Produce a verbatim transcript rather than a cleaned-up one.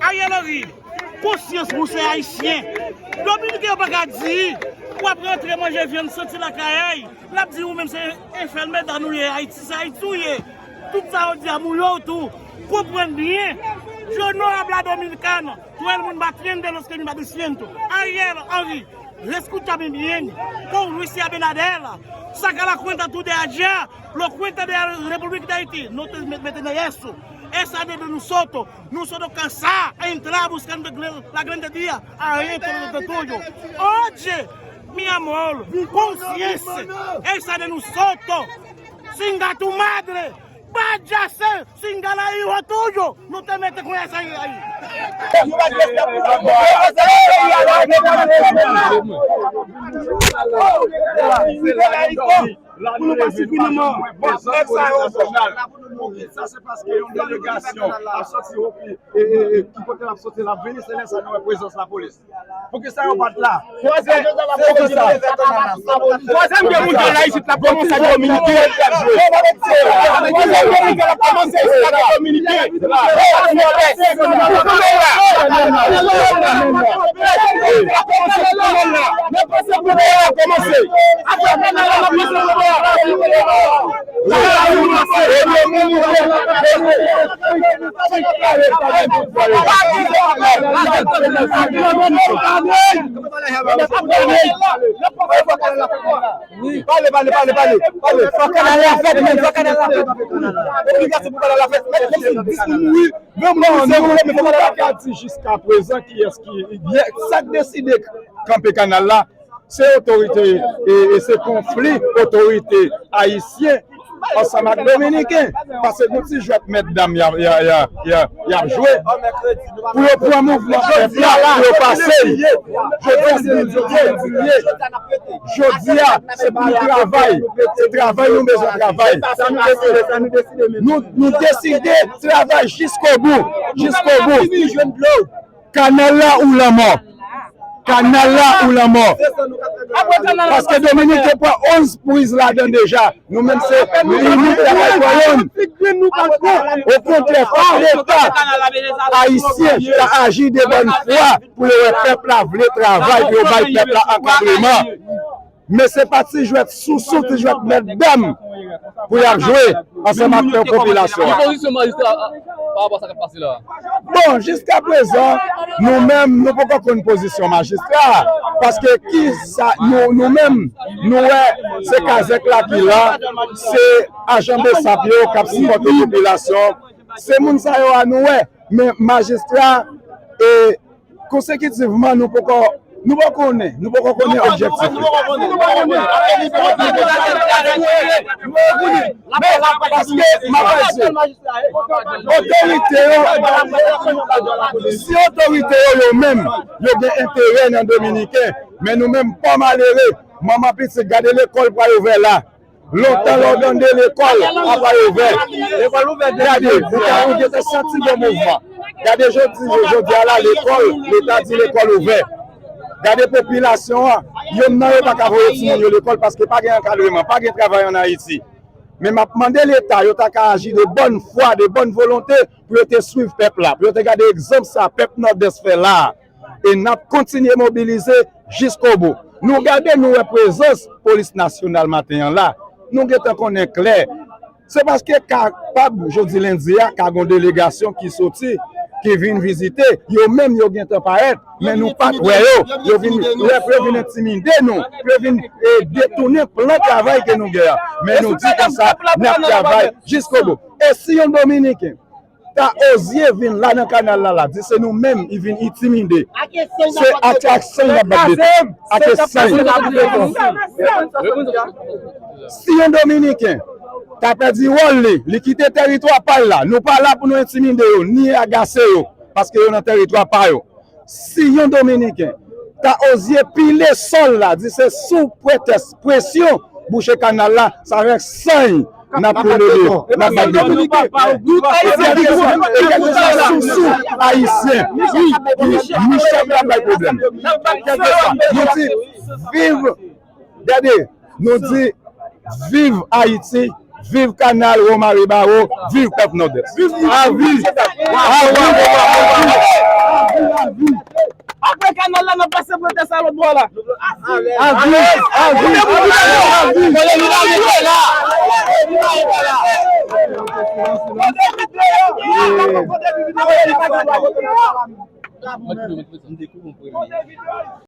Ariel Henry, konsyans pou se ayisyen. Dominiken yo pa ka di, w ap rantre manje vyann santi lakay, l ap di ou menm se enfermedad ou ye, Ayiti se Ayiti ou ye. Tout sa yo di a mouye w tou. Konprann byen. Yo onorab la Dominikana, todo el mundo atiende los que me diciendo. Ariel Henry, escúchame bien. Con Luis Abinader, saca la cuenta tú de allá, lo cuenta de la República de Haití. No te me- metes en eso. Esa de nosotros. Nosotros cansá entrar buscando la grande día adentro de tuyo. Oye, mi amor, consciente. Esa de nosotros. Singa tu madre. Vaya ser singa la hijo tuyo. No te metes con esa ahí. Pou nou pa soufri nan mò. Bon, nèg sa yo ankò. Sa se paske yon delegasyon ap soti opi, e, e, e, ki kote l ap soti, l ap vini, se lè sa nou wè prezans lapolis. Poukisa yo pa t la? Poukisa? Twazyèm gè mondyal la isit la kòmanse ak Dominiken. Twazyèm gè mondyal la kòmanse isit la ak Dominiken. Pale, pale, pale, pale, pale. Fò kanal la fèt, men, fò kanal la fèt. Obligasyon pou kanal la fèt. Menm si dis moun mouri, ven moun mouri, se vre, men fò kanal la fèt. Nou pa ka di jiskaprezan kiyès ki, sa k deside kanpe kanal la, se otorite, e, e se konfli otorite ayisyen ansanm ak dominiken. Paske nou ti jwèt mèt dam y ap, y ap, y ap, y ap, y ap jwe. Pou yo pran mouvman pèp la, pou yo pase l. Jodi a, se pou nou travay. Se travay nou bezwen travay. Se travay nou bezwen travay. Nou, nou deside travay jiskobou. Jiskobou. Kanal la ou lanmò. Kanal la ou lanmò. Paske Dominiken pran onz priz ladan deja. Nou menm se limit la pran yonn. Okontrè, fòk Leta ayisyen ta aji de bòn fwa pou yo wè pèp la vle travay, pou yo bay pèp la ankadreman. Men se pa ti jwèt sousou, ti jwèt mèt dam pou y ap jwe ansanm ak popilasyon an. Ki pozisyon majistra a, pa rapò a sa k ap pase la? Bon, jiskaprezan, nou menm, nou poko konn pozisyon majistra a, paske ki sa, nou, nou menm, nou wè, se kazèk la ki la, se ajan besap yo k ap sipòte popilasyon, se moun sa yo a nou wè, men majistra, e, konsekitivman, nou poko, nou poko konnen, nou poko konnen objektif li. Men, paske, m ap di, otorite yo, si otorite yo, yo menm, yo gen enterè nan Dominiken, men nou menm, pa malere, manman pitit, gade lekòl pral ouvè la. Lontan lè w tande lekòl ap al ouvè. Gade, ou ka, ou gentan santi gen mouvman. Gade jodi, jodi a la, lekòl, Leta di lekòl ouvè. Gade popilasyon an, yonn nan yo pa ka voye timoun yo lekòl paske pa gen ankadreman, pa gen travay ann Ayiti. Men m ap mande Leta, yo ta ka aji de bòn fwa, de bòn volonte pou yo te swiv pèp la, pou yo te gade egzanp sa pèp Nòdès fè la a. E n ap kontinye mobilize jiskobou. Nou gade, nou wè prezans Polis Nasyonal maten an la. Nou gentan konnen klè. Se paske kapab, jodi lendi a, ka gon delegasyon ki soti, ki vin vizite. Yo menm, yo gentan parèt, men nou pa t wè yo. Yo vin, lè pou yo vin entimide nou, pou yo vin, e, detounen plan travay ke nou gen an. Men nou di konsa, n ap travay jiskobou. E si yon Dominiken ta oze vin la nan kanal la, la, di se nou menm, i vin entimide. Se ak, ak san y ap bat beton. Ak san y. Si yon Dominiken ta pèdi wòl li, li kite tèritwa pa l la, nou pa la pou nou entimide yo, ni agase yo, paske yo nan tèritwa pa yo. Si yon Dominiken ta oze pile sòl la, di se sou pretèks presyon bouche kanal la, sa avèk san y n ap pile beton, n ap bat beton. E kèlkeswa, e kèlkeswa sousou ayisyen, wi, wi, Michel ap bay pwoblèm. Kèlkeswa, nou di, viv, gade, nou di, viv Ayiti, viv kanal Romare Barreau, viv pèp Nòdès. Avi! Avi! Pase protèst a lòt bò la. Avi, avi, avi.